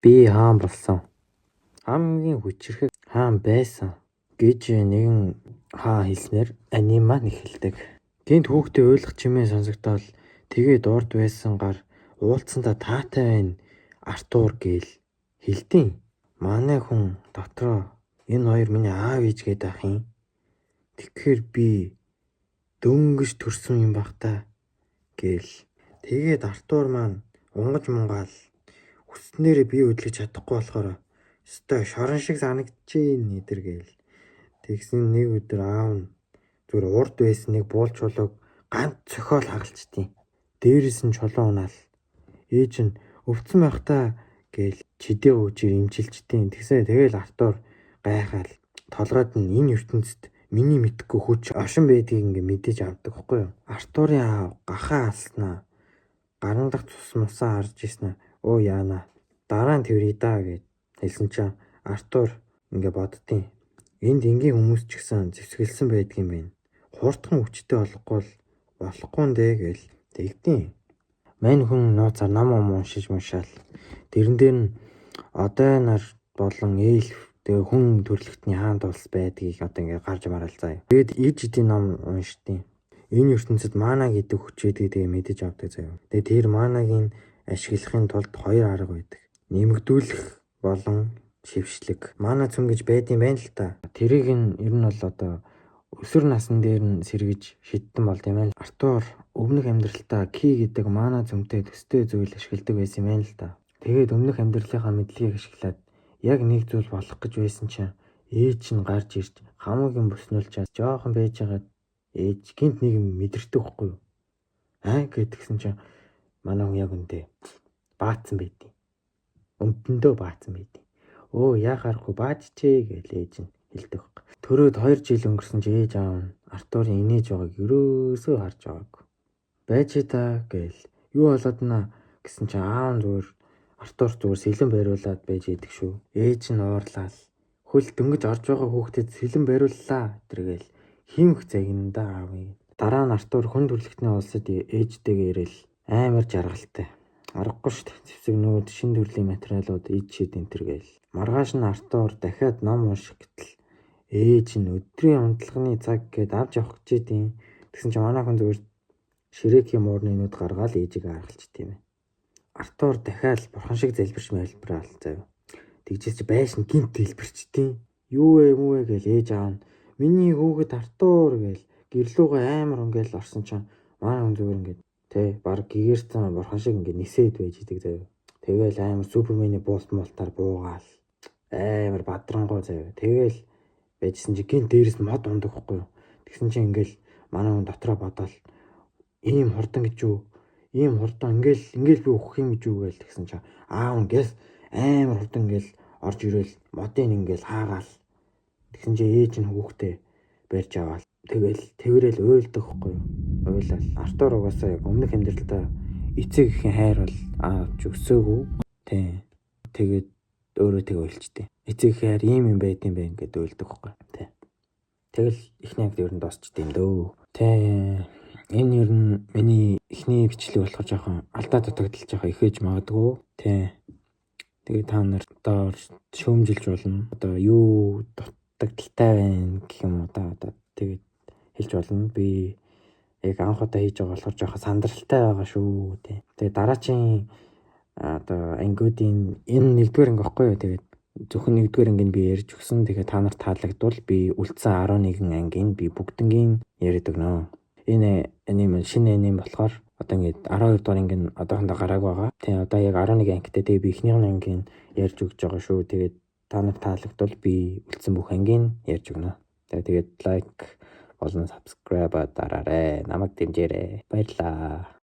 Би хаан болсон. Хамгийн хүчирхэг хаан байсан гэж нэгэн хаан хэлснээр аниме маань эхэлдэг. Гэнэт хүүхдээ уйлах чимээ сонсогдоод, тэгээд урд байсан гар уулзсандаа таатай байна, Артур гээл хэлдэг. Манай хүн дотроо энэ хоёр миний аав ээж гээд ах юм. Тэгэхээр би дөнгөж төрсөн юм байх та гээл. Тэгээд Артур маань унгаж мунгаал хүссэнээрээ бие хөдөлгөж чадахгүй болохоор ёстой шорон шиг санагдчихээн эдэр гээл. Тэгсэн нэг өдөр аав нь зүгээр урд байсан нэг буул чулууг ганц цохиол хагалчдیں۔ Дээрээс нь чулуу унаал. Ээж нь өвдсөн байх та гээл чидээ өөжөр имчилчдیں۔ Тэгсэн тэгэл Артур гайхаал толгойд нь энэ ертөнцид миний мэдэхгүй хүч оршин байдгийг ингээ мэдэж авдаг байхгүй юу? Артурын аав гахаа алснаа, гаран дах цус мусаа харж ирсэн. Өө, яана, дараа нь тэрий да гэж хэлсэн чинь Артур ингээ боддیں۔ Энд энгийн хүмүүс ч гэсэн зэвсгэлсэн байдгийн байна. Хурдхан хүчтэй болохгүй бол болохгүй нэ гээл тэгдیں۔ Мань хүн нууцаар ном ум уншиж муншаал. Тэрэн дээр нь одой нар болон эльф, тэгээ хүн төрөлхтний хаант улс байдгийг одоо ингээ гарч мараал заяа. Тэгээд иж эдийн ном уншдیں۔ Энэ ертөнцид мана гэдэг хүч байдгийг тэгээ мэдэж авдаг заяа. Тэгээ тэр манагийн ашиглахын тулд хоёр арга байдаг. Нэмэгдүүлэх болон шившлэг. Мана цөм гэж байдсан байна л та. Тэрийг нь ер нь бол одоо өсвөр насн дээр нь сэргэж шидтэн болд юм байна. Артур өмнөх амьдралтаа ки гэдэг мана цөмтэй төстэй зүйл ашигладаг байсан юм байна л та. Тэгээд өмнөх амьдралынхаа мэдлэгийг ашиглаад яг нэг зүйл болох гэж байсан чинь ээж нь гарч ирж хамуугийн бүснүүлчаас жоохон байж байгаад ээж гинт нэг юм мэдэрдэг байхгүй юу? Аа гэдгсэн чинь манай хүн яг үндэ баацсан байдیں۔ Өмдөндөө баацсан байдیں۔ Өө, яхаарахгүй баажчээ гэж ээж нь хэлдэг байхгүй. Төрөөд 2 жил өнгөрсөн чи ээж аав нь Артурын инээж байгааг ерөөсөө харж байгаагүй. Байж та гээл юу болоод наа гэсэн чинь аав нь зүгээр Артур зүгээр сэлэн бариулаад байж идэг шүү. Ээж нь уурлаал хөл дөнгөж орж байгаа хүүхдэд сэлэн бариуллаа тэргээл хиймх загнанда аавыг. Дараа нь Артур хүн төрөлхтний улсад ээжтэйгээ ирээл амар жаргалтай. Аргагүй шүү дээ. Зэвсэгнүүд, шин төрлийн материалууд ид шид энэ төр гээл. Маргааш нь Артур дахиад ном унших гэтэл ээж нь өдрийн унтлагын цаг гээд авч явах гэж идэв. Тэгсэн чинь манай хүн зүгээр Шрекийн муурны нүд гаргаал ээжигээ харгалчт юм. Артур дахиад бурхан шиг залбирч мэлбраал заяа. Тэгжээс чи байшин гинт дэлбэрчтiin. Юу вэ, мүү вэ гээл ээж аав нь миний хүүхэд Артур гээл гэрлүүгээ амар ингээл орсон чинь манай хүн зүгээр ингээд тэ баг гэгэрсэн бурхан шиг ингээд нисээд байж идэг заяа. Тэгэл амар супермений буулт муултаар буугаал амар бадрангуй заяа. Тэгэл байжсэн чи гинт дээрээс мод ундаг хгүй юу. Тэгсэн чинь ингээл манай хүн дотроо бодоол ийм хурдан гэж юу? Ийм хурдан ингээл ингээл би өгөх юм гэж юу гээл тэгсэн чинь аав ингээл амар хурдан ингээл орж ирээл модын ингээл хаагаал тэгсэн чинь ээж нь хүүхдээ барьж аваал тэгэл тэрэл уйлдаг хгүй юу. Уйлал Артур угаасаа яг өмнөх амьдралдаа эцэг эхийн хайр бол аавч өсөөгүй тий. Тэгээд өөрөө тэг уйлчихдээ. Эцэг эхийн хайр ийм юм байд юм байна гэдээ уйлдаг хгүй тий. Тэгэл эхний анги ер нь дуусчихдээ юм дөө. Тий. Энэ ер нь миний эхний бичлэг болохоор жоохон алдаа дутагдал жоохон их ээж магадгүй. Тий. Тэгээ та нар доор шүүмжилж болно. Одоо юу дутагдaltaй байна гэх юм уу да, одоо тэгээд хэлж болно. Би яг анх удаа хийж байгаа болохоор жоохон сандралтай байгаа шүү. Тий. Тэгээ дараачийн одоо ангиудын энэ нэгдүгээр анги байхгүй юу? Тэгээд зөвхөн нэгдүгээр ангийг би ярьж өгсөн. Тэгээ та нарт таалагдвал би үлдсэн 11 ангийг би бүгднгийн яриад өгнө. Энэ аниме шинэ аниме болохоор одоо ингээд 12 дугаар анги нь одоохондоо гараагүй байгаа. Тэгээ одоо яг 11 ангитай. Тэгээ би эхнийх нь ангийг ярьж өгч байгаа шүү. Тэгээд та нарт таалагдвал би үлдсэн бүх ангийг ярьж өгнө. Тэгээд like болон subscribe дараарай. Намайг дэмжээрэй. Баярлалаа.